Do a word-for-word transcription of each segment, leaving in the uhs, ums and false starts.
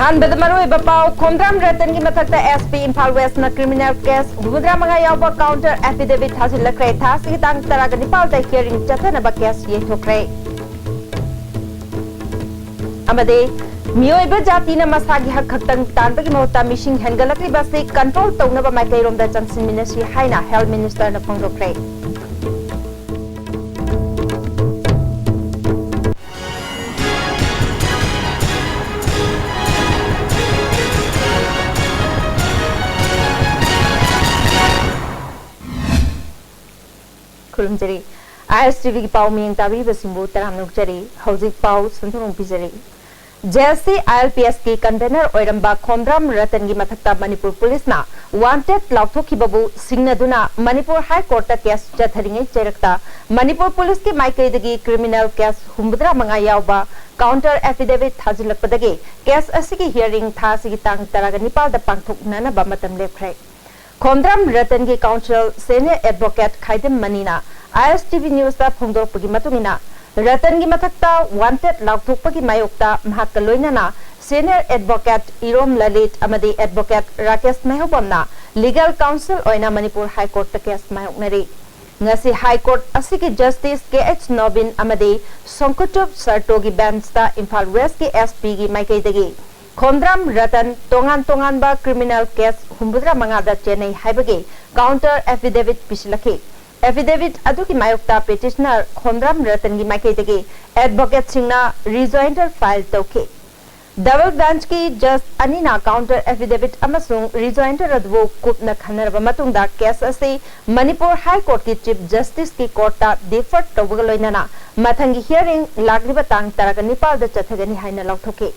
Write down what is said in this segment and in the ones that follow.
ꯑꯍꯥꯟꯕꯗ ꯃꯔꯨꯑꯣꯏꯕ ꯄꯥꯎ, ꯈꯣꯝꯗ꯭ꯔꯥꯝ ꯔꯇꯟꯒꯤ ꯃꯊꯛꯇ SP ꯏꯝꯐꯥꯜ ꯋꯦꯁꯅ criminal case ꯍꯨꯝꯐꯨꯇꯔꯥ ꯃꯉꯥ ꯌꯥꯎꯕ counter affidavit ꯊꯥꯖꯤꯜꯂꯛꯈ꯭ꯔꯦ꯫ ꯊꯥ ꯑꯁꯤꯒꯤ ꯇꯥꯡ ꯇꯔꯥꯒ ꯅꯤꯄꯥꯜꯗ hearing ꯆꯠꯊꯅꯕ case ꯌꯩꯊꯣꯛꯈ꯭ꯔꯦ꯫ ꯑꯃꯗꯤ ꯃꯤꯑꯣꯏꯕ ꯖꯥꯇꯤꯅ ꯃꯁꯥꯒꯤ ꯍꯛ ꯈꯛꯇꯪ ꯇꯥꯟꯕꯒꯤ ꯃꯍꯨꯠꯇ ꯃꯤꯁꯤꯡ ꯍꯦꯟꯒꯠꯂꯛꯂꯤꯕ ꯑꯁꯤ control ꯇꯧꯅꯕ ꯃꯥꯏꯀꯩꯔꯣꯝꯗ ꯆꯪꯁꯤꯟꯃꯤꯟꯅꯁꯤ ꯍꯥꯏꯅ health ministerꯅ ꯐꯣꯡꯗꯣꯛꯈ꯭ꯔꯦ꯫ ꯈꯨꯔꯨꯝꯖꯔꯤ꯫ ISTVꯒꯤ ꯄꯥꯎ ꯃꯤꯠꯌꯦꯡ ꯇꯥꯕꯤꯔꯤꯕꯁꯤꯡꯕꯨ ꯇꯔꯥꯝꯅ ꯑꯣꯛꯆꯔꯤ꯫ ꯍꯧꯖꯤꯛ ꯄꯥꯎ ꯁꯟꯗꯣꯛꯅ ꯄꯤꯖꯔꯤ꯫ JAC ILPSꯀꯤ convener ꯑꯣꯏꯔꯝꯕ ꯈꯣꯝꯗ꯭ꯔꯥꯝ ꯔꯇꯟꯒꯤ ꯃꯊꯛꯇ ꯃꯅꯤꯄꯨꯔ ꯄꯨꯂꯤꯁꯅ wanted ꯂꯥꯎꯊꯣꯛꯈꯤꯕꯕꯨ ꯁꯤꯡꯅꯗꯨꯅ Manipur High Courtꯇ case ꯆꯠꯊꯔꯤꯉꯩ ꯆꯩꯔꯛꯇ Manipur ꯄꯨꯂꯤꯁꯀꯤ ꯃꯥꯏꯀꯩꯗꯒꯤ criminal case ꯍꯨꯝꯐꯨꯇꯔꯥ ꯃꯉꯥ ꯌꯥꯎꯕ counter affidavit ꯊꯥꯖꯤꯜꯂꯛꯄꯗꯒꯤ case ꯑꯁꯤꯒꯤ hearing ꯊꯥ ꯑꯁꯤꯒꯤ ꯇꯥꯡ ꯇꯔꯥꯒ ꯅꯤꯄꯥꯜꯗ ꯄꯥꯡꯊꯣꯛꯅꯅꯕ ꯃꯇꯝ ꯂꯦꯞꯈ꯭ꯔꯦ꯫ Khomdram ꯔꯇꯟꯒꯤ counsel senior advocate ꯈꯥꯏꯗꯤꯝ ꯃꯅꯤꯅ ISTV Newsꯇ ꯐꯣꯡꯗꯣꯔꯛꯄꯒꯤ ꯃꯇꯨꯡ ꯏꯟꯅ, ꯔꯇꯟꯒꯤ ꯃꯊꯛꯇ wanted ꯂꯥꯎꯊꯣꯛꯄꯒꯤ ꯃꯥꯌꯣꯛꯇ ꯃꯍꯥꯛꯀ ꯂꯣꯏꯅꯅ senior advocate ꯏꯔꯣꯝ ꯂꯂꯤꯠ ꯑꯃꯗꯤ advocate ꯔꯥꯀꯦꯁ ꯃꯩꯍꯧꯕꯝꯅ legal counsel ꯑꯣꯏꯅ ꯃꯅꯤꯄꯨꯔ High Courtꯇ case ꯃꯥꯌꯣꯛꯅꯔꯤ꯫ ꯉꯁꯤ High Court ꯑꯁꯤꯒꯤ Justice K H Nobin ꯑꯃꯗꯤ ꯁꯣꯡꯀꯨꯇꯨꯞ ꯁꯔꯇꯣꯒꯤ benchꯇ ꯏꯝꯐꯥꯜ Westꯀꯤ SPꯒꯤ ꯃꯥꯏꯀꯩꯗꯒꯤ ꯈꯣꯝꯗ꯭ꯔꯥꯝ ꯔꯇꯟ ꯇꯣꯉꯥꯟ ꯇꯣꯉꯥꯟꯕ criminal case ꯍꯨꯝꯐꯨꯇꯔꯥ ꯃꯉꯥꯗ ꯆꯦꯟꯅꯩ ꯍꯥꯏꯕꯒꯤ counter affidavit ꯄꯤꯁꯤꯜꯂꯛꯈꯤ꯫ Affidavit ꯑꯗꯨꯒꯤ ꯃꯥꯌꯣꯛꯇ petitioner ꯈꯣꯝꯗ꯭ꯔꯥꯝ ꯔꯇꯟꯒꯤ ꯃꯥꯏꯀꯩꯗꯒꯤ advocateꯁꯤꯡꯅ rejoinder file ꯇꯧꯈꯤ꯫ Double benchꯀꯤ judge ꯑꯅꯤꯅ counter affidavit ꯑꯃꯁꯨꯡ rejoinder ꯑꯗꯨꯕꯨ ꯀꯨꯞꯅ ꯈꯟꯅꯔꯕ ꯃꯇꯨꯡꯗ case ꯑꯁꯤ ꯃꯅꯤꯄꯨꯔ High Courtꯀꯤ Chief Justiceꯀꯤ courtꯇ defer ꯇꯧꯕꯒ ꯂꯣꯏꯅꯅ ꯃꯊꯪꯒꯤ hearing ꯂꯥꯛꯂꯤꯕ ꯇꯥꯡ ꯇꯔꯥꯒ ꯅꯤꯄꯥꯜꯗ ꯆꯠꯊꯒꯅꯤ ꯍꯥꯏꯅ ꯂꯥꯎꯊꯣꯛꯈꯤ꯫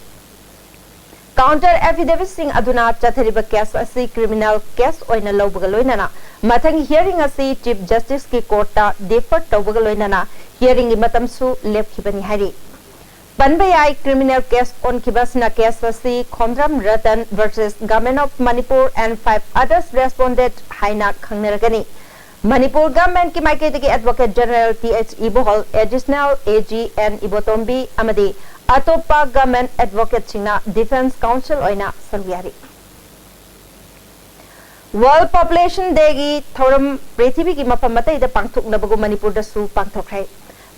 Counter affidavitꯁꯤꯡ ꯑꯗꯨꯅ ꯆꯠꯊꯔꯤꯕ case ꯑꯁꯤ criminal case ꯑꯣꯏꯅ ꯂꯧꯕꯒ ꯂꯣꯏꯅꯅ ꯃꯊꯪꯒꯤ hearing ꯑꯁꯤ Chief Justiceꯀꯤ courtꯇ defer ꯇꯧꯕꯒ ꯂꯣꯏꯅꯅ hearingꯒꯤ ꯃꯇꯝꯁꯨ ꯂꯦꯞꯈꯤꯕꯅꯤ ꯍꯥꯏꯔꯤ꯫ ꯄꯟꯕ ꯌꯥꯏ, criminal case ꯑꯣꯟꯈꯤꯕ ꯑꯁꯤꯅ case ꯑꯁꯤ Khomdram Ratan versus Government of Manipur and five others respondent ꯍꯥꯏꯅ ꯈꯪꯅꯔꯒꯅꯤ꯫ ꯃꯅꯤꯄꯨꯔ governmentꯀꯤ ꯃꯥꯏꯀꯩꯗꯒꯤ Advocate General T H ꯏꯕꯣꯍꯜ, Additional AG N ꯏꯕꯣꯇꯣꯝꯕꯤ ꯑꯃꯗꯤ ꯑꯇꯣꯞꯄ government advocateꯁꯤꯡꯅ defence counsel ꯑꯣꯏꯅ ꯁꯔꯨꯛ ꯌꯥꯔꯤ꯫ World Population Dayꯒꯤ ꯊꯧꯔꯝ ꯄ꯭ꯔꯤꯊꯤꯕꯤꯒꯤ ꯃꯐꯝ ꯑꯇꯩꯗ ꯄꯥꯡꯊꯣꯛꯅꯕꯒꯨꯝ ꯃꯅꯤꯄꯨꯔꯗꯁꯨ ꯄꯥꯡꯊꯣꯛꯈ꯭ꯔꯦ꯫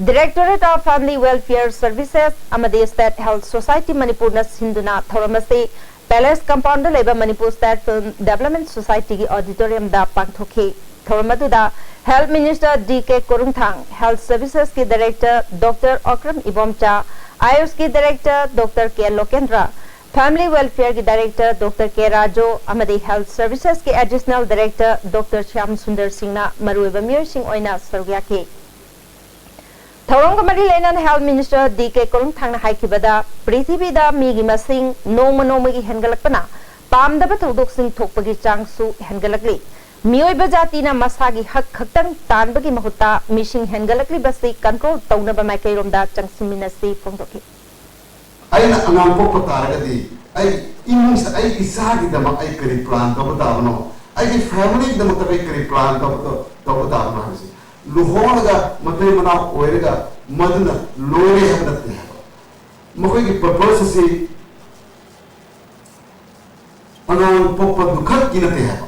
Directorate of Family Welfare Services ꯑꯃꯗꯤ State Health Society ꯃꯅꯤꯄꯨꯔꯅ ꯁꯤꯟꯗꯨꯅ ꯊꯧꯔꯝ ꯑꯁꯤ Palace Compoundꯗ ꯂꯩꯕ ꯃꯅꯤꯄꯨꯔ State Film Development Societyꯒꯤ auditoriumꯗ ꯄꯥꯡꯊꯣꯛꯈꯤ꯫ ꯊꯧꯔꯝ ꯑꯗꯨꯗ Health Minister D K ꯀꯣꯔꯨꯡꯊꯥꯡ, Health Servicesꯀꯤ Director Doctor Okram Ibomcha, AYUSꯀꯤ Director Doctor ꯀꯦ ꯂꯣꯀꯦꯟꯗ꯭ꯔ, Family Welfareꯒꯤ Director Doctor ꯀꯦ ꯔꯥꯖꯨ ꯑꯃꯗꯤ Health Servicesꯀꯤ Additional Director Doctor Shyam Sundar ꯁꯤꯡꯅ ꯃꯔꯨꯑꯣꯏꯕ ꯃꯤꯑꯣꯏꯁꯤꯡ ꯑꯣꯏꯅ ꯁꯔꯨꯛ ꯌꯥꯈꯤ꯫ ꯊꯧꯔꯝꯒ ꯃꯔꯤ ꯂꯩꯅꯅ Health Minister ꯗꯤ ꯀꯦ ꯀꯣꯔꯨꯡꯊꯥꯡꯅ ꯍꯥꯏꯈꯤꯕꯗ, ꯄ꯭ꯔꯤꯊꯤꯕꯤꯗ ꯃꯤꯒꯤ ꯃꯁꯤꯡ ꯅꯣꯡꯃ ꯅꯣꯡꯃꯒꯤ ꯍꯦꯟꯒꯠꯂꯛꯄꯅ ꯄꯥꯝꯗꯕ ꯊꯧꯗꯣꯛꯁꯤꯡ ꯊꯣꯛꯄꯒꯤ ꯆꯥꯡꯁꯨ ꯍꯦꯟꯒꯠꯂꯛꯂꯤ꯫ ꯃꯤꯑꯣꯏꯕ ꯖꯥꯇꯤꯅ ꯃꯁꯥꯒꯤ ꯍꯛ ꯈꯛꯇꯪ ꯇꯥꯟꯕꯒꯤ ꯃꯍꯨꯠꯇ ꯃꯤꯁꯤꯡ ꯍꯦꯟꯒꯠꯂꯛꯂꯤꯕꯁꯤ control ꯇꯧꯅꯕ ꯃꯥꯏꯀꯩꯔꯣꯝꯗ ꯆꯪꯁꯤꯟꯃꯤꯟꯅꯁꯤ ꯐꯣꯡꯗꯣꯛꯈꯤ꯫ ꯑꯩꯅ ꯑꯉꯥꯡ ꯄꯣꯛꯄ ꯇꯥꯔꯒꯗꯤ ꯑꯩ ꯏꯃꯨꯡꯁꯤꯗ ꯑꯩ ꯏꯆꯥꯒꯤꯗꯃꯛ ꯑꯩ ꯀꯔꯤ plan ꯇꯧꯕ ꯇꯥꯕꯅꯣ, ꯑꯩꯒꯤ familyꯒꯤꯗꯃꯛꯇ ꯑꯩ ꯀꯔꯤ plan ꯇꯧꯕ ꯇꯧꯕ ꯇꯥꯕꯅꯣ ꯍꯥꯏꯕꯁꯤ ꯂꯨꯍꯣꯡꯂꯒ ꯃꯇꯩ ꯃꯅꯥꯎ ꯑꯣꯏꯔꯒ ꯃꯗꯨꯅ ꯂꯣꯏꯔꯦ ꯍꯥꯏꯕ ꯅꯠꯇꯦ ꯍꯥꯏꯕ꯫ ꯃꯈꯣꯏꯒꯤ purpose ꯑꯁꯤ ꯑꯉꯥꯡ ꯄꯣꯛꯄꯗꯨ ꯈꯛꯀꯤ ꯅꯠꯇꯦ ꯍꯥꯏꯕ꯫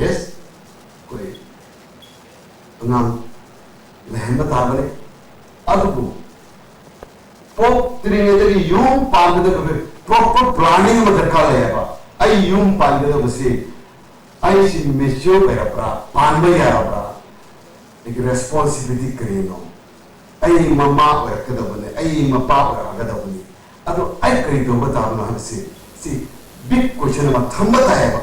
Yes, ꯑꯩꯈꯣꯏ ꯑꯉꯥꯡ ꯂꯩꯍꯟꯕ ꯇꯥꯕꯅꯤ꯫ ꯑꯗꯨꯕꯨ ꯄꯣꯛꯇ꯭ꯔꯤꯉꯩꯗꯒꯤ ꯌꯨꯝ ꯄꯥꯟꯒꯗꯕ proper planning ꯑꯃ ꯗꯔꯀꯥꯔ ꯂꯩ ꯍꯥꯏꯕ꯫ ꯑꯩ ꯌꯨꯝ ꯄꯥꯟꯒꯗꯕꯁꯤ ꯑꯩꯁꯤ mature ꯑꯣꯏꯔꯕ꯭ꯔꯥ, ꯄꯥꯟꯕ ꯌꯥꯔꯕ꯭ꯔꯥ, ꯑꯩꯒꯤ responsibility ꯀꯔꯤꯅꯣ? ꯑꯩ ꯃꯃꯥ ꯑꯣꯏꯔꯛꯀꯗꯕꯅꯤ, ꯑꯩ ꯃꯄꯥ ꯑꯣꯏꯔꯛꯀꯗꯕꯅꯤ꯫ ꯑꯗꯣ ꯑꯩ ꯀꯔꯤ ꯇꯧꯕ ꯇꯥꯕꯅꯣ ꯍꯥꯏꯕꯁꯤ, ꯁꯤ big question ꯑꯃ ꯊꯝꯕ ꯇꯥꯏꯌꯦꯕ꯫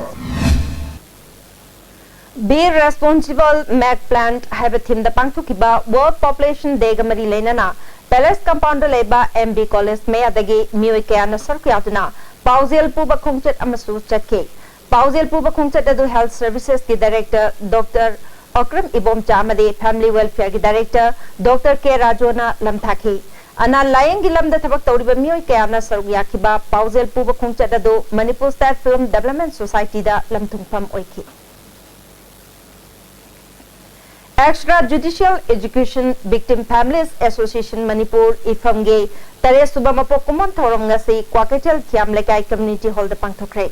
Be Responsible, Make Plan ꯍꯥꯏꯕ themeꯗ ꯄꯥꯡꯊꯣꯛꯈꯤꯕ World Population Dayꯒ ꯃꯔꯤ ꯂꯩꯅꯅ Palace Compoundꯗ ꯂꯩꯕ M B College ꯃꯌꯥꯗꯒꯤ ꯃꯤꯑꯣꯏ ꯀꯌꯥꯅ ꯁꯔꯨꯛ ꯌꯥꯗꯨꯅ ꯄꯥꯎꯖꯦꯜ ꯄꯨꯕ ꯈꯣꯡꯆꯠ ꯑꯃꯁꯨ ꯆꯠꯈꯤ꯫ ꯄꯥꯎꯖꯦꯜ ꯄꯨꯕ ꯈꯣꯡꯆꯠ ꯑꯗꯨ Health Servicesꯀꯤ Director Doctor Okram Ibomcha ꯑꯃꯗꯤ Family Welfareꯒꯤ Director Doctor ꯀꯦ ꯔꯥꯖꯨꯅ ꯂꯝꯊꯥꯈꯤ꯫ ꯑꯅꯥ ꯂꯥꯌꯦꯡꯒꯤ ꯂꯝꯗ ꯊꯕꯛ ꯇꯧꯔꯤꯕ ꯃꯤꯑꯣꯏ ꯀꯌꯥꯅ ꯁꯔꯨꯛ ꯌꯥꯈꯤꯕ ꯄꯥꯎꯖꯦꯜ ꯄꯨꯕ ꯈꯣꯡꯆꯠ ꯑꯗꯨ Manipur State Film Development Societyꯗ ꯂꯝꯊꯨꯡꯐꯝ ꯑꯣꯏꯈꯤ꯫ Extra Judicial Execution Victim Families Association Manipur, ꯏꯐꯝꯒꯤ ꯇꯔꯦꯠ ꯁꯨꯕ ꯃꯄꯣꯛ ꯀꯨꯝꯑꯣꯟ ꯊꯧꯔꯝ ꯉꯁꯤ ꯀ꯭ꯋꯥꯀꯩꯊꯦꯜ ꯊꯤꯌꯥꯝ ꯂꯩꯀꯥꯏ Community Hall ꯗ ꯄꯥꯡꯊꯣꯛꯈ꯭ꯔꯦ꯫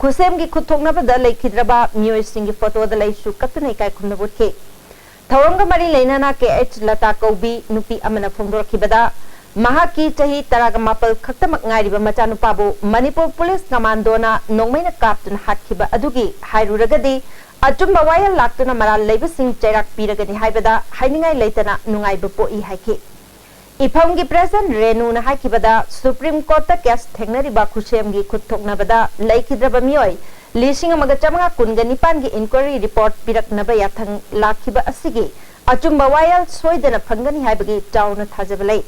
ꯈꯨꯠꯁꯦꯝꯒꯤ ꯈꯨꯠ ꯊꯣꯛꯅꯕꯗ ꯂꯩꯈꯤꯗ꯭ꯔꯕ ꯃꯤꯑꯣꯏꯁꯤꯡꯒꯤ ꯐꯣꯇꯣꯗ ꯂꯩꯁꯨ ꯀꯠꯇꯨꯅ ꯏꯀꯥꯏ ꯈꯨꯝꯅꯕ ꯎꯠꯈꯤ꯫ ꯊꯧꯔꯝꯒ ꯃꯔꯤ ꯂꯩꯅꯅ ꯀꯦ ꯑꯩꯆ ꯂꯇꯥ ꯀꯧꯕꯤ ꯅꯨꯄꯤ ꯑꯃꯅ ꯐꯣꯡꯗꯣꯔꯛꯈꯤꯕꯗ, ꯃꯍꯥꯛꯀꯤ ꯆꯍꯤ ꯇꯔꯥꯒ ꯃꯥꯄꯜ ꯈꯛꯇꯃꯛ ꯉꯥꯏꯔꯤꯕ ꯃꯆꯥꯅꯨꯄꯥꯕꯨ ꯃꯅꯤꯄꯨꯔ ꯄꯨꯂꯤꯁ ꯀꯃꯥꯟꯗꯣꯅ ꯅꯣꯡꯃꯩꯅ ꯀꯥꯞꯇꯨꯅ ꯍꯥꯠꯈꯤꯕ ꯑꯗꯨꯒꯤ ꯍꯥꯏꯔꯨꯔꯒꯗꯤ, ꯑꯆꯨꯝꯕ ꯋꯥꯌꯦꯜ ꯂꯥꯛꯇꯨꯅ ꯃꯔꯥꯜ ꯂꯩꯕꯁꯤꯡ ꯆꯩꯔꯥꯛ ꯄꯤꯔꯒꯅꯤ ꯍꯥꯏꯕꯗ ꯍꯥꯏꯅꯤꯡꯉꯥꯏ ꯂꯩꯇꯅ ꯅꯨꯡꯉꯥꯏꯕ ꯄꯣꯛꯏ ꯍꯥꯏꯈꯤ꯫ ꯏꯐꯝꯒꯤ President ꯔꯦꯅꯨꯅ ꯍꯥꯏꯈꯤꯕꯗ, Supreme Court ꯇ case ꯊꯦꯡꯅꯔꯤꯕ ꯈꯨꯠꯁꯦꯝꯒꯤ ꯈꯨꯠ ꯊꯣꯛꯅꯕꯗ ꯂꯩꯈꯤꯗ꯭ꯔꯕ ꯃꯤꯑꯣꯏ ꯂꯤꯁꯤꯡ ꯑꯃꯒ ꯆꯥꯃꯉꯥ ꯀꯨꯟꯒ ꯅꯤꯄꯥꯟꯒꯤ inquiry report ꯄꯤꯔꯛꯅꯕ ꯌꯥꯊꯪ ꯂꯥꯛꯈꯤꯕ ꯑꯁꯤꯒꯤ ꯑꯆꯨꯝꯕ ꯋꯥꯌꯦꯜ ꯁꯣꯏꯗꯅ ꯐꯪꯒꯅꯤ ꯍꯥꯏꯕꯒꯤ ꯆꯥꯎꯅ ꯊꯥꯖꯕ ꯂꯩ꯫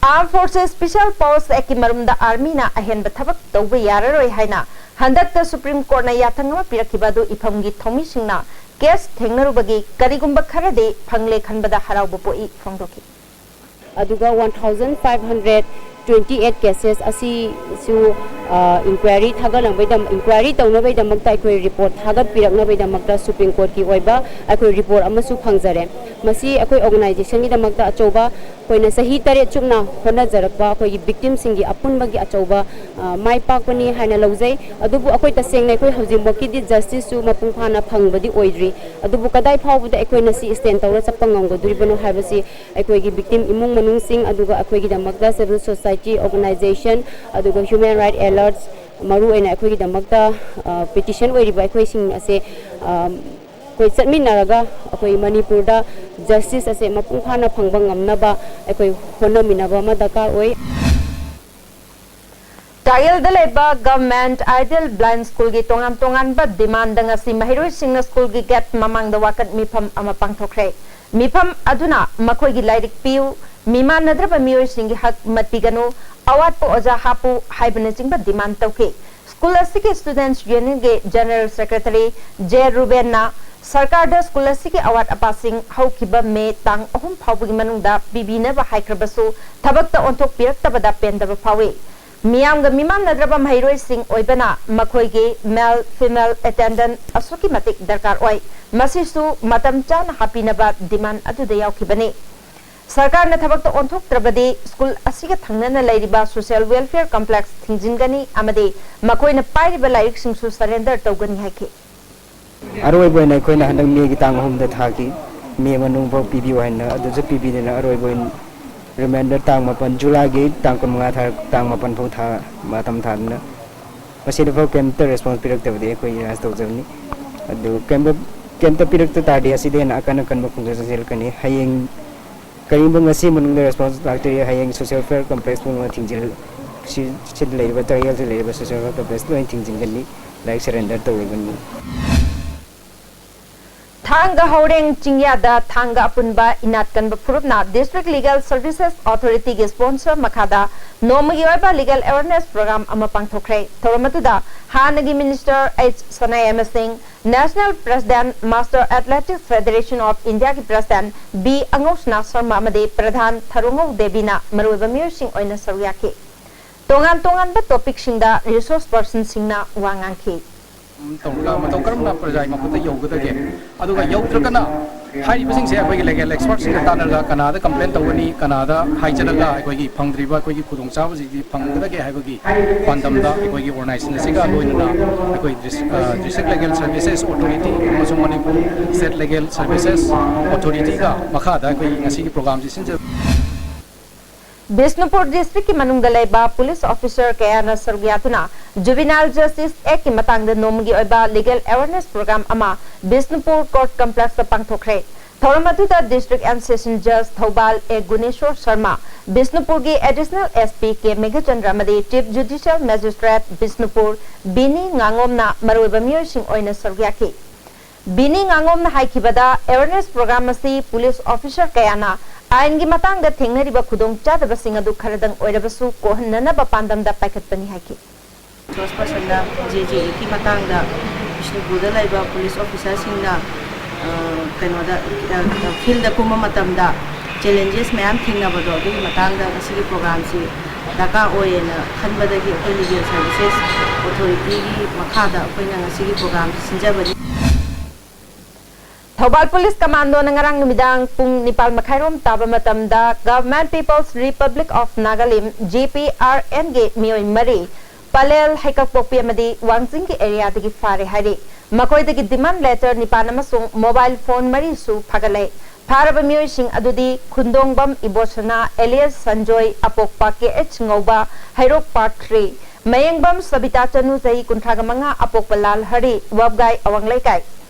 Armed Forces Special Powers Act ꯀꯤ ꯃꯔꯨꯝꯗ Army ꯅ ꯑꯍꯦꯟꯕ ꯊꯕꯛ ꯇꯧꯕ ꯌꯥꯔꯔꯣꯏ ꯍꯥꯏꯅ ꯍꯟꯗꯛꯇ Supreme Court ꯅ ꯌꯥꯊꯪ ꯑꯃ ꯄꯤꯔꯛꯈꯤꯕ ꯑꯗꯨ ꯏꯐꯝꯒꯤ ꯊꯧꯃꯤꯁꯤꯡꯅ case ꯊꯦꯡꯅꯔꯨꯕꯒꯤ ꯀꯔꯤꯒꯨꯝꯕ ꯈꯔꯗꯤ ꯐꯪꯂꯦ ꯈꯟꯕꯗ ꯍꯔꯥꯎꯕ ꯄꯣꯛꯏ ꯐꯣꯡꯗꯣꯛꯈꯤ꯫ ꯑꯗꯨꯒ one thousand five hundred twenty eight cases ꯑꯁꯤꯁꯨ, ꯑ, inquiry ꯊꯥꯒꯠꯂꯝꯕꯩꯗꯝ-, inquiry ꯇꯧꯅꯕꯩꯗꯃꯛꯇ ꯑꯩꯈꯣꯏ report ꯊꯥꯒꯠꯄꯤꯔꯛꯅꯕꯩꯗꯃꯛꯇ Supreme Court ꯀꯤ ꯑꯣꯏꯕ ꯑꯩꯈꯣꯏ report ꯑꯃꯁꯨ ꯐꯪꯖꯔꯦ꯫ ꯃꯁꯤ ꯑꯩꯈꯣꯏ organization ꯒꯤꯗꯃꯛꯇ ꯑꯆꯧꯕ, ꯑꯩꯈꯣꯏꯅ ꯆꯍꯤ ꯇꯔꯦꯠ ꯆꯨꯞꯅ ꯍꯣꯠꯅꯖꯔꯛꯄ ꯑꯩꯈꯣꯏꯒꯤ victim ꯁꯤꯡꯒꯤ ꯑꯄꯨꯟꯕꯒꯤ ꯑꯆꯧꯕ, ꯑ, ꯃꯥꯏ ꯄꯥꯛꯄꯅꯤ ꯍꯥꯏꯅ ꯂꯧꯖꯩ꯫ ꯑꯗꯨꯕꯨ ꯑꯩꯈꯣꯏ ꯇꯁꯦꯡꯅ ꯑꯩꯈꯣꯏ ꯍꯧꯖꯤꯛꯃꯛꯀꯤꯗꯤ justice ꯁꯨ ꯃꯄꯨꯡ ꯐꯥꯅ ꯐꯪꯕꯗꯤ ꯑꯣꯏꯗ꯭ꯔꯤ꯫ ꯑꯗꯨꯕꯨ ꯀꯗꯥꯏ ꯐꯥꯎꯕꯗ ꯑꯩꯈꯣꯏꯅ ꯁꯤ stand ꯇꯧꯔ ꯆꯠꯄ ꯉꯝꯒꯗꯣꯔꯤꯕꯅꯣ ꯍꯥꯏꯕꯁꯤ ꯑꯩꯈꯣꯏꯒꯤ victim ꯏꯃꯨꯡ ꯃꯅꯨꯡꯁꯤꯡ, ꯑꯗꯨꯒ ꯑꯩꯈꯣꯏꯒꯤꯗꯃꯛꯇ civil society organization, ꯑꯗꯨꯒ human right alerts, ꯃꯔꯨꯑꯣꯏꯅ ꯑꯩꯈꯣꯏꯒꯤꯗꯃꯛꯇ, ꯑ, petition ꯑꯣꯏꯔꯤꯕ ꯑꯩꯈꯣꯏꯁꯤꯡ ꯑꯁꯦ, ꯑ, ꯑꯩꯈꯣꯏ ꯆꯠꯃꯤꯟꯅꯔꯒ ꯑꯩꯈꯣꯏ ꯃꯅꯤꯄꯨꯔꯗ justice ꯑꯁꯦ ꯃꯄꯨꯡ ꯐꯥꯅ ꯐꯪꯕ ꯉꯝꯅꯕ ꯑꯩꯈꯣꯏ ꯍꯣꯠꯅꯃꯤꯟꯅꯕ ꯑꯃ ꯗꯔꯀꯥꯔ ꯑꯣꯏ꯫ ꯇꯥꯌꯦꯜꯗ ꯂꯩꯕ Government Ideal Blind School ꯒꯤ ꯇꯣꯉꯥꯟ ꯇꯣꯉꯥꯟꯕ demand ꯉꯁꯤ ꯃꯍꯩꯔꯣꯏꯁꯤꯡꯅ school ꯒꯤ gate ꯃꯃꯥꯡꯗ ꯋꯥꯀꯠ ꯃꯤꯐꯝ ꯑꯃ ꯄꯥꯡꯊꯣꯛꯈ꯭ꯔꯦ꯫ ꯃꯤꯐꯝ ꯑꯗꯨꯅ ꯃꯈꯣꯏꯒꯤ ꯂꯥꯏꯔꯤꯛ ꯄꯤꯌꯨ, ꯃꯤꯃꯥꯟꯅꯗ꯭ꯔꯕ ꯃꯤꯑꯣꯏꯁꯤꯡꯒꯤ ꯍꯛ ꯃꯠꯄꯤꯒꯅꯨ, ꯑꯋꯥꯠꯄ ꯑꯣꯖꯥ ꯍꯥꯞꯄꯨ ꯍꯥꯏꯕꯅꯆꯤꯡꯕ demand ꯇꯧꯈꯤ꯫ School ꯑꯁꯤꯒꯤ Students Union ꯒꯤ General Secretary ꯖꯦ ꯔꯨꯕꯦꯟꯅ ꯁꯔꯀꯥꯔꯗ school ꯑꯁꯤꯒꯤ ꯑꯋꯥꯠ ꯑꯄꯥꯁꯤꯡ ꯍꯧꯈꯤꯕ ꯃꯦ ꯇꯥꯡ ꯑꯍꯨꯝ ꯐꯥꯎꯕꯒꯤ ꯃꯅꯨꯡꯗ ꯄꯤꯕꯤꯅꯕ ꯍꯥꯏꯈ꯭ꯔꯕꯁꯨ ꯊꯕꯛꯇ ꯑꯣꯟꯊꯣꯛꯄꯤꯔꯛꯇꯕꯗ ꯄꯦꯟꯗꯕ ꯐꯥꯎꯏ꯫ ꯃꯤꯌꯥꯝꯒ ꯃꯤꯃꯥꯟꯅꯗ꯭ꯔꯕ ꯃꯍꯩꯔꯣꯏꯁꯤꯡ ꯑꯣꯏꯕꯅ ꯃꯈꯣꯏꯒꯤ male, female attendant ꯑꯁꯨꯛꯀꯤ ꯃꯇꯤꯛ ꯗꯔꯀꯥꯔ ꯑꯣꯏ꯫ ꯃꯁꯤꯁꯨ ꯃꯇꯝ ꯆꯥꯅ ꯍꯥꯞꯄꯤꯅꯕ demand ꯑꯗꯨꯗ ꯌꯥꯎꯈꯤꯕꯅꯤ꯫ ꯁꯔꯀꯥꯔꯅ ꯊꯕꯛꯇ ꯑꯣꯟꯊꯣꯛꯇ꯭ꯔꯕꯗꯤ ꯁ꯭ꯀꯨꯜ ꯑꯁꯤꯒ ꯊꯪꯅꯅ ꯂꯩꯔꯤꯕ social welfare complex ꯊꯤꯡꯖꯤꯟꯒꯅꯤ ꯑꯃꯗꯤ ꯃꯈꯣꯏꯅ ꯄꯥꯏꯔꯤꯕ ꯂꯥꯏꯔꯤꯛꯁꯤꯡꯁꯨ surrender ꯇꯧꯒꯅꯤ ꯍꯥꯏꯈꯤ꯫ ꯑꯔꯣꯏꯕ ꯑꯣꯏꯅ ꯑꯩꯈꯣꯏꯅ ꯍꯟꯗꯛ ꯃꯦꯒꯤ ꯇꯥꯡ ꯑꯍꯨꯝꯗ ꯊꯥꯈꯤ꯫ ꯃꯦ ꯃꯅꯨꯡꯐꯥꯎ ꯄꯤꯕꯤꯌꯨ ꯍꯥꯏꯅ, ꯑꯗꯨꯁꯨ ꯄꯤꯕꯤꯗꯅ ꯑꯔꯣꯏꯕ ꯑꯣꯏꯅ remainder ꯇꯥꯡ ꯃꯥꯄꯟ, ꯖꯨꯂꯥꯏꯒꯤ ꯇꯥꯡ ꯀꯨꯟꯃꯉꯥ ꯊꯥ-, ꯇꯥꯡ ꯃꯥꯄꯟ ꯐꯥꯎ ꯊꯥ, ꯃꯇꯝ ꯊꯥꯗꯨꯅ ꯃꯁꯤꯗꯐꯥꯎ ꯀꯩꯝꯇ response ꯄꯤꯔꯛꯇꯕꯗꯤ ꯑꯩꯈꯣꯏ ꯅꯤꯔꯥꯁ ꯇꯧꯖꯕꯅꯤ꯫ ꯑꯗꯨ ꯀꯩꯝꯇ, ꯀꯩꯝꯇ ꯄꯤꯔꯛꯇ ꯇꯥꯔꯗꯤ ꯑꯁꯤꯗ ꯍꯦꯟꯅ ꯑꯀꯟ ꯑꯀꯟꯕ ꯈꯣꯡꯖꯪ ꯆꯪꯁꯤꯜꯂꯛꯀꯅꯤ꯫ ꯍꯌꯦꯡ ꯀꯔꯤꯒꯨꯝꯕ ꯉꯁꯤ ꯃꯅꯨꯡꯗ response ꯂꯥꯛꯇ꯭ꯔꯗꯤ ꯍꯌꯦꯡ social welfare complex ꯄꯨꯝꯅꯃꯛ ꯊꯤꯡꯖꯤꯜ-, ꯁꯤ, ꯁꯤꯗ ꯂꯩꯔꯤꯕ ꯇꯔꯦꯠꯁꯤ ꯂꯩꯔꯤꯕ social welfare complex ꯂꯣꯏꯅ ꯊꯤꯡꯖꯤꯟꯒꯅꯤ, ꯂꯥꯏꯔꯤꯛ surrender ꯇꯧꯔꯒꯅꯤ꯫ ꯊꯥꯡꯒ ꯍꯧꯔꯦꯡ ꯆꯤꯡꯌꯥꯗ ꯊꯥꯡꯒ ꯑꯄꯨꯟꯕ ꯏꯅꯥꯠ ꯀꯟꯕ ꯐꯨꯔꯨꯞꯅ District Legal Services Authority ꯒꯤ sponsor ꯃꯈꯥꯗ ꯅꯣꯡꯃꯒꯤ ꯑꯣꯏꯕ legal awareness program ꯑꯃ ꯄꯥꯡꯊꯣꯛꯈ꯭ꯔꯦ꯫ ꯊꯧꯔꯝ ꯑꯗꯨꯗ ꯍꯥꯟꯅꯒꯤ Minister H ꯁꯅꯥꯌꯥꯏꯃꯁꯤꯡ, National President, Master Athletics Federation of India ꯒꯤ President B ꯑꯉꯧꯁꯅꯥ ꯁꯔꯃ ꯑꯃꯗꯤ ꯄ꯭ꯔꯙꯥꯟ ꯊꯔꯣꯉꯧ ꯗꯦꯕꯤꯅ ꯃꯔꯨꯑꯣꯏꯕ ꯃꯤꯑꯣꯏꯁꯤꯡ ꯑꯣꯏꯅ ꯁꯔꯨꯛ ꯌꯥꯈꯤ꯫ ꯇꯣꯉꯥꯟ ꯇꯣꯉꯥꯟꯕ topic ꯁꯤꯡꯗ resource person ꯁꯤꯡꯅ ꯋꯥ ꯉꯥꯡꯈꯤ꯫ ꯇꯧꯔꯒ ꯃꯇꯧ ꯀꯔꯝꯅ ꯄ꯭ꯔꯖꯥꯒꯤ ꯃꯈꯨꯠꯇ ꯌꯧꯒꯗꯒꯦ, ꯑꯗꯨꯒ ꯌꯧꯗ꯭ꯔꯒꯅ ꯍꯥꯏꯔꯤꯕꯁꯤꯡꯁꯦ ꯑꯩꯈꯣꯏꯒꯤ legal expert ꯁꯤꯡꯒ ꯇꯥꯟꯅꯔꯒ ꯀꯅꯥꯗ complain ꯇꯧꯒꯅꯤ, ꯀꯅꯥꯗ ꯍꯥꯏꯖꯔꯒ ꯑꯩꯈꯣꯏꯒꯤ ꯐꯪꯗ꯭ꯔꯤꯕ ꯑꯩꯈꯣꯏꯒꯤ ꯈꯨꯗꯣꯡꯆꯥꯕꯁꯤꯡꯁꯤ ꯐꯪꯒꯗꯒꯦ ꯍꯥꯏꯕꯒꯤ ꯄꯥꯟꯗꯝꯗ ꯑꯩꯈꯣꯏꯒꯤ organization ꯑꯁꯤꯒ ꯂꯣꯏꯅꯅ ꯑꯩꯈꯣꯏ ꯗꯤꯁ-, ꯑ, District Legal Services Authority ꯑꯃꯁꯨꯡ Manipur State Legal Services Authority ꯒ ꯃꯈꯥꯗ ꯑꯩꯈꯣꯏ ꯉꯁꯤꯒꯤ program ꯁꯤ ꯁꯤꯟꯖꯕꯅꯤ꯫ ꯕꯤꯁꯅꯨꯄꯨꯔ district ꯀꯤ ꯃꯅꯨꯡꯗ ꯂꯩꯕ police officer ꯀꯌꯥꯅ ꯁꯔꯨꯛ ꯌꯥꯗꯨꯅ Juvenile Justice Act ꯀꯤ ꯃꯇꯥꯡꯗ ꯅꯣꯡꯃꯒꯤ ꯑꯣꯏꯕ legal awareness program ꯑꯃ ꯕꯤꯁꯅꯨꯄꯨꯔ Court Complex ꯇ ꯄꯥꯡꯊꯣꯛꯈ꯭ꯔꯦ꯫ ꯊꯧꯔꯝ ꯑꯗꯨꯗ District and Session Judge Thoubal A Guneshor Sharma, ꯕꯤꯁꯅꯨꯄꯨꯔꯒꯤ Additional S P K Meghachandra ꯑꯃꯗꯤ Chief Judicial Magistrate ꯕꯤꯁꯅꯨꯄꯨꯔ ꯕꯤꯅꯤ ꯉꯥꯉꯣꯝꯅ ꯃꯔꯨꯑꯣꯏꯕ ꯃꯤꯑꯣꯏꯁꯤꯡ ꯑꯣꯏꯅ ꯁꯔꯨꯛ ꯌꯥꯈꯤ꯫ ꯕꯤꯅꯤ ꯉꯥꯉꯣꯝꯅ ꯍꯥꯏꯈꯤꯕꯗ, awareness program ꯑꯁꯤ police officer ꯀꯌꯥꯅ ꯑꯥꯏꯟꯒꯤ ꯃꯇꯥꯡꯗ ꯊꯦꯡꯅꯔꯤꯕ ꯈꯨꯗꯣꯡꯆꯥꯗꯕꯁꯤꯡ ꯑꯗꯨ ꯈꯔꯗꯪ ꯑꯣꯏꯔꯕꯁꯨ ꯀꯣꯛꯍꯟꯅꯅꯕ ꯄꯥꯟꯗꯝꯗ ꯄꯥꯏꯈꯠꯄꯅꯤ ꯍꯥꯏꯈꯤ꯫ Resource person ꯅ J J Act ꯀꯤ ꯃꯇꯥꯡꯗ ꯕꯤꯁꯅꯨꯄꯨꯔꯗ ꯂꯩꯕ police officer ꯁꯤꯡꯅ, ꯑ, ꯀꯩꯅꯣꯗ, ꯑ, field ꯗ ꯀꯨꯝꯕ ꯃꯇꯝꯗ challenges ꯃꯌꯥꯝ ꯊꯦꯡꯅꯕꯗꯣ, ꯑꯗꯨꯒꯤ ꯃꯇꯥꯡꯗ ꯉꯁꯤꯒꯤ program ꯁꯤ ꯗꯔꯀꯥꯔ ꯑꯣꯏꯌꯦꯅ ꯈꯟꯕꯗꯒꯤ ꯑꯩꯈꯣꯏ Legal Services Authorityꯒꯤ ꯃꯈꯥꯗ ꯑꯩꯈꯣꯏꯅ ꯉꯁꯤꯒꯤ programꯁꯤ ꯁꯤꯟꯖꯕꯅꯤ꯫ ꯊꯧꯕꯥꯜ ꯄꯨꯂꯤꯁ ꯀꯃꯥꯟꯗꯣꯅ ꯉꯔꯥꯡ ꯅꯨꯃꯤꯗꯥꯡ ꯄꯨꯡ ꯅꯤꯄꯥꯜ ꯃꯈꯥꯏꯔꯣꯝ ꯇꯥꯕ ꯃꯇꯝꯗ Government People's Republic of Nagalim, G P R N ꯒꯤ ꯃꯤꯑꯣꯏ ꯃꯔꯤ, ꯄꯂꯦꯜ, ꯍꯩꯀꯛꯄꯣꯛꯄꯤ ꯑꯃꯗꯤ ꯋꯥꯡꯖꯤꯡꯒꯤ areaꯗꯒꯤ ꯐꯥꯔꯦ ꯍꯥꯏꯔꯤ꯫ ꯃꯈꯣꯏꯗꯒꯤ demand letter ꯅꯤꯄꯥꯟ ꯑꯃꯁꯨꯡ mobile phone ꯃꯔꯤꯁꯨ ꯐꯥꯒꯠꯂꯦ꯫ ꯐꯥꯔꯕ ꯃꯤꯑꯣꯏꯁꯤꯡ ꯑꯗꯨꯗꯤ ꯈꯨꯟꯗꯣꯡꯕꯝ ꯏꯕꯣꯁꯅꯥ alias ꯁꯟꯖꯣꯏ, ꯑꯄꯣꯛꯄ K H ꯉꯧꯕ, ꯍꯩꯔꯣꯛ Part three, ꯃꯌꯦꯡꯕꯝ ꯁꯕꯤꯇꯥ ꯆꯅꯨ, ꯆꯍꯤ ꯀꯨꯟꯊ꯭ꯔꯥꯒ ꯃꯉꯥ, ꯑꯄꯣꯛꯄ ꯂꯥꯜꯍꯔꯤ, ꯋꯥꯕꯒꯥꯏ ꯑꯋꯥꯡ ꯂꯩꯀꯥꯏ,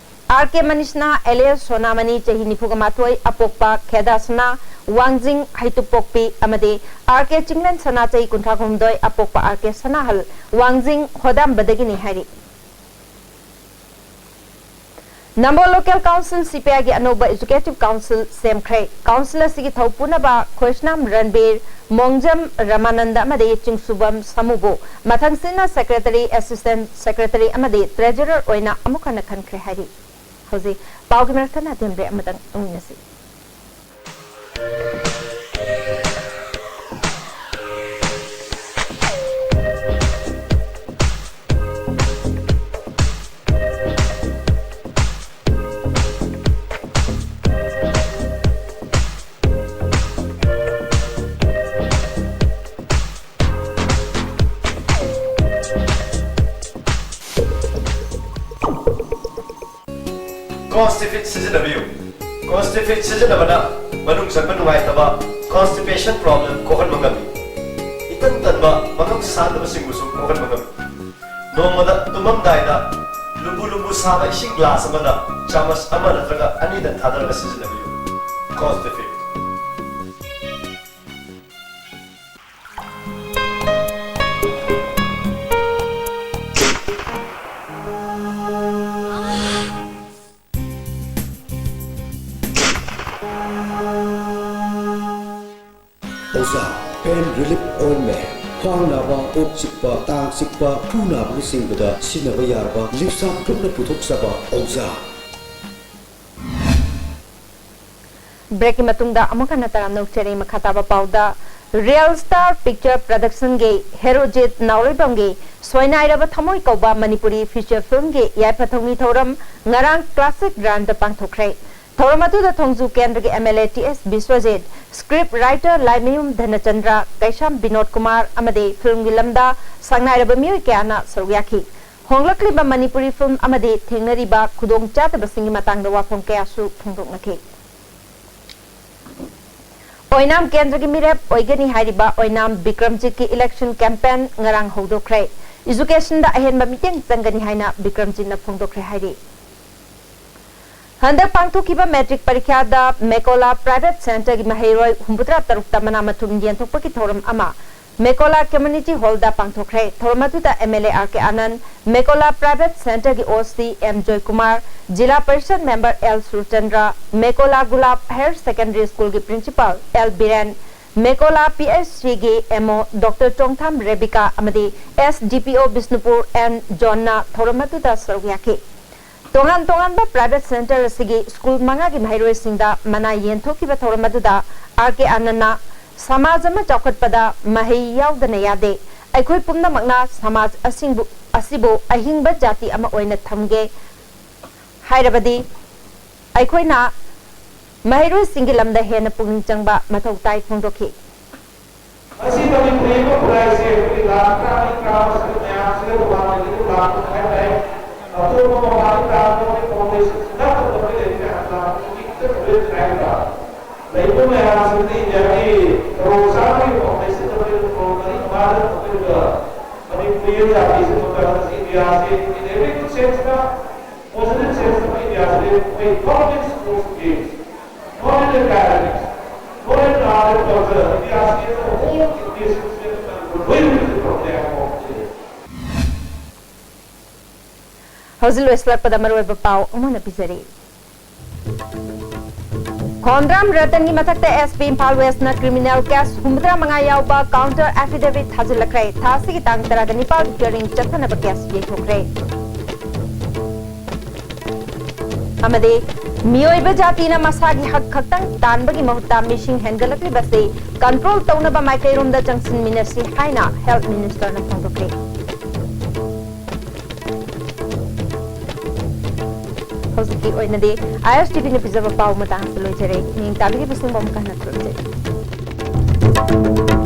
R K ꯃꯅꯤꯁꯅꯥ alias ꯁꯣꯅꯥꯃꯅꯤ, ꯆꯍꯤ ꯅꯤꯐꯨꯒ ꯃꯥꯊꯣꯏ, ꯑꯄꯣꯛꯄ ꯈꯦꯗꯥꯁꯅꯥ, ꯋꯥꯡꯖꯤꯡ ꯍꯩꯇꯨꯞꯄꯣꯛꯄꯤ, ꯑꯃꯗꯤ R K ꯆꯤꯡꯂꯦꯟꯁꯅꯥ, ꯆꯍꯤ ꯀꯨꯟꯊ꯭ꯔꯥꯒ ꯍꯨꯝꯗꯣꯏ, ꯑꯄꯣꯛꯄ R K ꯁꯅꯥꯍꯜ, ꯋꯥꯡꯖꯤꯡ ꯍꯣꯗꯥꯝꯕꯗꯒꯤꯅꯤ ꯍꯥꯏꯔꯤ꯫ ꯅꯝꯕꯣꯜ Local Council, C P I ꯒꯤ ꯑꯅꯧꯕ Executive Council ꯁꯦꯝꯈ꯭ꯔꯦ꯫ Council ꯑꯁꯤꯒꯤ ꯊꯧ ꯄꯨꯅꯕ ꯈꯣꯏꯁꯅꯥꯝ ꯔꯟꯕꯤꯔ, ꯃꯣꯡꯖꯝ ꯔꯃꯥꯅꯟꯗ ꯑꯃꯗꯤ ꯆꯤꯡꯁꯨꯕꯝ ꯁꯥꯃꯨꯕꯨ ꯃꯊꯪꯁꯤꯠꯅ Secretary, Assistant Secretary ꯑꯃꯗꯤ Treasurer ꯑꯣꯏꯅ ꯑꯃꯨꯛ ꯍꯟꯅ ꯈꯟꯈ꯭ꯔꯦ ꯍꯥꯏꯔꯤ꯫ ꯍꯧꯖꯤꯛ ꯄꯥꯎꯒꯤ ꯃꯔꯛꯇ ꯅꯥꯇꯦꯝꯕ꯭ꯔꯦ ꯑꯃꯇꯪ ꯎꯃꯤꯟꯅꯁꯤ꯫ Constipid ꯁꯤꯖꯤꯟꯅꯕꯤꯌꯨ꯫ Constipid ꯁꯤꯖꯤꯟꯅꯕꯅ ꯃꯅꯨꯡ ꯆꯪꯕ ꯅꯨꯡꯉꯥꯏꯇꯕ, constipation problem, ꯀꯣꯛꯍꯟꯕ ꯉꯝꯃꯤ꯫ ꯏꯇꯟ ꯇꯟꯕ, ꯃꯉꯝ ꯁꯥꯟꯗꯕꯁꯤꯡꯕꯨꯁꯨ ꯀꯣꯛꯍꯟꯕ ꯉꯝꯃꯤ꯫ ꯅꯣꯡꯃꯗ ꯇꯨꯝꯃꯝꯗꯥꯏꯗ ꯂꯨꯝꯕꯨ ꯂꯨꯝꯕꯨ ꯁꯥꯕ ꯏꯁꯤꯡ glass ꯑꯃꯗ ꯆꯥꯃꯁ ꯑꯃ ꯅꯠꯇ꯭ꯔꯒ ꯑꯅꯤꯗꯪ ꯊꯥꯗꯔꯒ ꯁꯤꯖꯤꯟꯅꯕꯤꯌꯨ꯫ Constipid꯫ ꯑꯣꯖꯥ, Pain Relief Ointment, ꯈ꯭ꯋꯥꯡ ꯅꯥꯕ, ꯀꯣꯛ ꯆꯤꯛꯄ, ꯇꯥꯡ ꯆꯤꯛꯄ, ꯈꯨ ꯅꯥꯕꯅꯆꯤꯡꯕꯗ ꯁꯤꯖꯤꯟꯅꯕ ꯌꯥꯔꯕ ꯂꯤꯞꯁꯥꯞ ꯒ꯭ꯔꯨꯞꯅ ꯄꯨꯊꯣꯛꯆꯕ ꯑꯣꯖꯥ꯫ Breakꯀꯤ ꯃꯇꯨꯡꯗ ꯑꯃꯨꯛ ꯍꯟꯅ ꯇꯔꯥꯝꯅ ꯑꯣꯛꯆꯔꯤ꯫ ꯃꯈꯥ ꯇꯥꯕ ꯄꯥꯎꯗ Real Star Picture Productionꯒꯤ ꯍꯦꯔꯣꯖꯤꯠ ꯅꯥꯎꯔꯩꯕꯝꯒꯤ ꯁꯣꯏꯅꯥꯏꯔꯕ ꯊꯃꯣꯏ ꯀꯧꯕ ꯃꯅꯤꯄꯨꯔꯤ feature filmꯒꯤ ꯌꯥꯏꯐ ꯊꯧꯅꯤ ꯊꯧꯔꯝ ꯉꯔꯥꯡ Classic Groundꯗ ꯄꯥꯡꯊꯣꯛꯈ꯭ꯔꯦ꯫ ꯊꯧꯔꯝ ꯑꯗꯨꯗ ꯊꯣꯡꯖꯨ ꯀꯦꯟꯗ꯭ꯔꯒꯤ MLA T S Biswajit, script writer Laimayum ꯙꯅꯆꯟꯗ꯭ꯔ, ꯀꯩꯁꯥꯝ ꯕꯤꯅꯣꯗ ꯀꯨꯃꯥꯔ ꯑꯃꯗꯤ filmꯒꯤ ꯂꯝꯗ ꯁꯛꯅꯥꯏꯔꯕ ꯃꯤꯑꯣꯏ ꯀꯌꯥꯅ ꯁꯔꯨꯛ ꯌꯥꯈꯤ꯫ ꯍꯣꯡꯂꯛꯂꯤꯕ ꯃꯅꯤꯄꯨꯔꯤ film ꯑꯃꯗꯤ ꯊꯦꯡꯅꯔꯤꯕ ꯈꯨꯗꯣꯡꯆꯥꯗꯕꯁꯤꯡꯒꯤ ꯃꯇꯥꯡꯗ ꯋꯥꯐꯝ ꯀꯌꯥꯁꯨ ꯐꯣꯡꯗꯣꯛꯅꯈꯤ꯫ ꯑꯣꯏꯅꯥꯝ ꯀꯦꯟꯗ꯭ꯔꯒꯤ ꯃꯤꯔꯦꯞ ꯑꯣꯏꯒꯅꯤ ꯍꯥꯏꯔꯤꯕ ꯑꯣꯏꯅꯥꯝ ꯕꯤꯀ꯭ꯔꯝꯖꯤꯠꯀꯤ election campaign ꯉꯔꯥꯡ ꯍꯧꯗꯣꯛꯈ꯭ꯔꯦ꯫ Educationꯗ ꯑꯍꯦꯟꯕ ꯃꯤꯠꯌꯦꯡ ꯆꯪꯒꯅꯤ ꯍꯥꯏꯅ ꯕꯤꯀ꯭ꯔꯝꯖꯤꯠꯅ ꯐꯣꯡꯗꯣꯛꯈ꯭ꯔꯦ ꯍꯥꯏꯔꯤ꯫ ꯍꯟꯗꯛ ꯄꯥꯡꯊꯣꯛꯈꯤꯕ matric ꯄꯔꯤꯈ꯭ꯌꯥꯗ ꯃꯦꯀꯣꯂꯥ private centreꯒꯤ ꯃꯍꯩꯔꯣꯏ ꯍꯨꯝꯐꯨꯇꯔꯥ ꯇꯔꯨꯛꯇ ꯃꯅꯥ ꯃꯊꯨꯝ ꯌꯦꯟꯊꯣꯛꯄꯒꯤ ꯊꯧꯔꯝ ꯑꯃ ꯃꯦꯀꯣꯂꯥ Community Hallꯗ ꯄꯥꯡꯊꯣꯛꯈ꯭ꯔꯦ꯫ ꯊꯧꯔꯝ ꯑꯗꯨꯗ MLA R K Anand, ꯃꯦꯀꯣꯂꯥ private centreꯒꯤ OC M Joykumar, ꯖꯤꯂꯥ ꯄꯔꯤꯁꯗ member L ꯁꯨꯔꯆꯟꯗ꯭ꯔ, ꯃꯦꯀꯣꯂꯥ ꯒꯨꯂꯥꯕ Higher Secondary Schoolꯒꯤ principal L Biren, ꯃꯦꯀꯣꯂꯥ PHCꯒꯤ MO Doctor ꯆꯣꯡꯊꯥꯝ ꯔꯦꯕꯤꯀꯥ ꯑꯃꯗꯤ SDPO ꯕꯤꯁꯅꯨꯄꯨꯔ N ꯖꯣꯟꯅ ꯊꯧꯔꯝ ꯑꯗꯨꯗ ꯁꯔꯨꯛ ꯌꯥꯈꯤ꯫ ꯇꯣꯉꯥꯟ ꯇꯣꯉꯥꯟꯕ private centre ꯑꯁꯤꯒꯤ school ꯃꯉꯥꯒꯤ ꯃꯍꯩꯔꯣꯏꯁꯤꯡꯗ ꯃꯅꯥ ꯌꯦꯟꯊꯣꯛꯈꯤꯕ ꯊꯧꯔꯝ ꯑꯗꯨꯗ R K ꯑꯥꯅꯟꯗꯅ ꯁꯃꯥꯖ ꯑꯃ ꯆꯥꯎꯈꯠꯄꯗ ꯃꯍꯩ ꯌꯥꯎꯗꯅ ꯌꯥꯗꯦ꯫ ꯑꯩꯈꯣꯏ ꯄꯨꯝꯅꯃꯛꯅ ꯁꯃꯥꯖ ꯑꯁꯤꯕꯨ, ꯑꯁꯤꯕꯨ ꯑꯍꯤꯡꯕ ꯖꯥꯇꯤ ꯑꯃ ꯑꯣꯏꯅ ꯊꯝꯒꯦ ꯍꯥꯏꯔꯕꯗꯤ ꯑꯩꯈꯣꯏꯅ ꯃꯍꯩꯔꯣꯏꯁꯤꯡꯒꯤ ꯂꯝꯗ ꯍꯦꯟꯅ ꯄꯨꯛꯅꯤꯡ ꯆꯪꯕ ꯃꯊꯧ ꯇꯥꯏ ꯐꯣꯡꯗꯣꯛꯈꯤ꯫ ꯃꯁꯤ ꯃꯅꯤꯄꯨꯔꯤ ꯑꯃ ꯈꯨꯟꯅꯥꯏꯁꯦ ꯑꯩꯈꯣꯏꯒꯤ ꯂꯥꯟ ꯀꯌꯥ ꯑꯃ ꯁꯤꯗ ꯃꯌꯥꯝꯁꯤꯗ ꯇꯣꯉꯥꯟꯅ ꯂꯩꯔꯤꯕ ꯂꯥꯟ ꯍꯥꯏ ꯇꯥꯏ꯫ ꯑꯇꯣꯞꯄ ꯃꯄꯥꯟꯗ ꯇꯥꯔꯕ ꯃꯣꯏ foundation ꯅꯠꯇꯕ ꯃꯣꯏ ꯂꯩꯔꯤꯕ ꯃꯌꯥꯝ ꯂꯥꯟ ꯈꯤꯇꯪ ꯂꯣꯏ ꯈꯥꯏꯕ ꯂꯩꯕ ꯃꯌꯥꯝꯁꯤꯗꯤ ꯏꯟꯗꯤꯌꯥꯒꯤ ꯀꯔꯣꯔ ꯆꯥꯝꯃꯒꯤ foundation ꯅꯠꯇ꯭ꯔꯒ ꯀꯔꯣꯔ ꯃꯔꯤ ꯃꯉꯥꯗ ꯅꯠꯇ꯭ꯔꯒ ꯃꯅꯤꯄꯨꯔꯤ ꯖꯥꯇꯤꯁꯤ ꯃꯇꯝ ꯑꯁꯤ ꯏꯟꯗꯤꯌꯥꯁꯤ in every good sense ꯅ positive sense ꯅ ꯏꯟꯗꯤꯌꯥꯁꯤ ꯑꯩꯈꯣꯏ government schools ꯒꯤ, government academics, government knowledge culture, ꯏꯟꯗꯤꯌꯥꯁꯤ as a whole ꯏꯟꯗꯤꯌꯥꯁꯤ ꯂꯣꯏꯅꯃꯛꯁꯦ ꯇꯧꯕ ꯌꯥꯕ ꯃꯑꯣꯡꯁꯦ꯫ ꯍꯧꯖꯤꯛ ꯂꯣꯏꯁꯤꯜꯂꯛꯄꯗ ꯃꯔꯨꯑꯣꯏꯕ ꯄꯥꯎ ꯑꯃꯨꯛ ꯍꯟꯅ ꯄꯤꯖꯔꯤ꯫ ꯈꯣꯡꯗ꯭ꯔꯥꯝ ꯔꯇꯟꯒꯤ ꯃꯊꯛꯇ SP ꯏꯝꯐꯥꯜ West ꯅ criminal case ꯍꯨꯝꯐꯨꯇꯔꯥ ꯃꯉꯥ ꯌꯥꯎꯕ counter affidavit ꯊꯥꯖꯤꯜꯂꯛꯈ꯭ꯔꯦ꯫ ꯊꯥ ꯑꯁꯤꯒꯤ ꯇꯥꯡ ꯇꯔꯥꯒ ꯅꯤꯄꯥꯜꯒꯤ hearing ꯆꯠꯊꯅꯕ case ꯌꯩꯊꯣꯛꯈ꯭ꯔꯦ꯫ ꯑꯃꯗꯤ ꯃꯤꯑꯣꯏꯕ ꯖꯥꯇꯤꯅ ꯃꯁꯥꯒꯤ ꯍꯛ ꯈꯛꯇꯪ ꯇꯥꯟꯕꯒꯤ ꯃꯍꯨꯠꯇ ꯃꯤꯁꯤꯡ ꯍꯦꯟꯒꯠꯂꯛꯂꯤꯕꯁꯤ control ꯇꯧꯅꯕ ꯃꯥꯏꯀꯩꯔꯣꯝꯗ ꯆꯪꯁꯤꯟꯃꯤꯟꯅꯁꯤ ꯍꯥꯏꯅ health ministerꯅ ꯐꯣꯡꯗꯣꯛꯈꯤ꯫ ꯍꯧꯖꯤꯛꯀꯤ ꯑꯣꯏꯅꯗꯤ ISTVꯅ ꯄꯤꯖꯕ ꯄꯥꯎ ꯃꯇꯥꯡꯁꯤ ꯂꯣꯏꯖꯔꯦ꯫ ꯅꯤꯡ ꯇꯥꯕꯤꯔꯤꯕꯁꯤꯡꯕꯨ ꯑꯃꯨꯛ ꯍꯟꯅ ꯈꯨꯔꯨꯝꯖꯔꯤ꯫